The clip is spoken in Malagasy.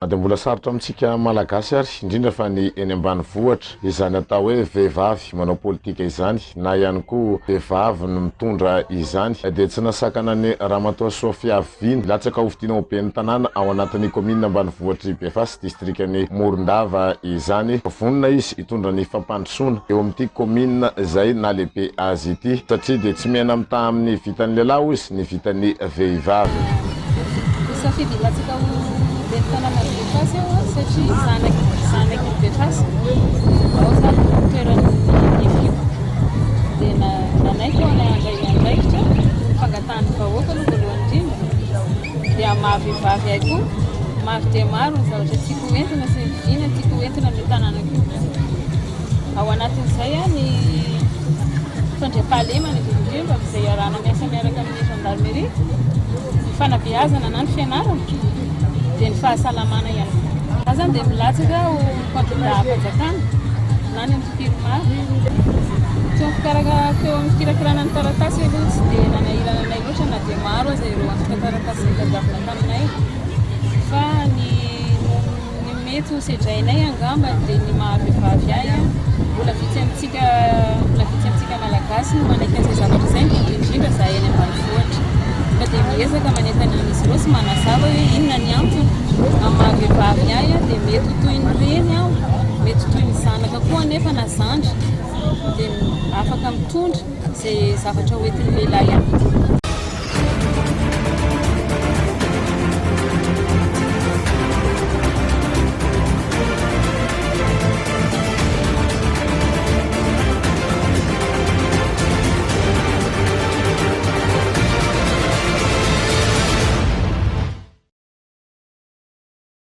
Na dia mbola sarotra amintsika Malagasy ary, indrindra fa ny eny ambanivohitra, izany atao hoe vehivavy manao politika izany na ihany koa vehivavy no mitondra izany dia tsy nasakana an'i Ramatoa Sophia Vina hilatsaka hofidiana ho ben'ny tanàna ao anatin'ny kaominina ambanivohitr'i Befasy, distrikan'i Morondava izany. Vonona izy hitondra ny fampandrosoana eo amin'ity kaominina izay nahalehibe azy ity satria dia tsy miaina mitaha amin'ny vitan'ny lehilahy hoy izy ny vitan'ny vehivavy. Nisafidy hilatsaka ho ben'ny tanànan'i Befasy aho satria zanaky zanak'i Befasy. Ao izany no toeran'ny niaviako. Dia nanaiky aho handray andraikitra noho ny fangatahan'ny vahoaka aloha voalohany indrindra. Dia amin'ny maha vehivavy ahy koa, maro dia maro ny zavatra tiako ho entina sy ny vina tiako ho entina amin'io tanànako io. Ao anatin'izay ny fandriampahalemana indrindra indrindra izay iarahana miasa miaraka amin'ny gendarmerie, ny fanabeazana na ny fianarana dia ny fahasalamana ihany koa. Za zany dia milatsaka ho kandidà-panjakana na ny antoko IRMAR. Teo amin'ny teo amin'ny fikirakirana ny taratasy aloha tsy dia nanahirana anay loatra na dia maro aza ireo antontan-taratasy notadiavina taminay fa ny Ny mety ho sedrainay angamba dia ny maha vehivavy ahy, mbola vitsy amintsika mbola vitsy amintsika Malagasy no manaiky an'izay zavatra izay, indrindra indrindra izahay any ambanivohitra. Ka dia miezaka manentana an'izy ireo sy manazava hoe inona ny antony. Amin'ny maha vehivavy ahy dia mety ho toy ny reny aho, mety ho toy ny zanaka koa anefa na zandry dia afaka mitondra izay zavatra hoentin'ny lehilahy ihany koa.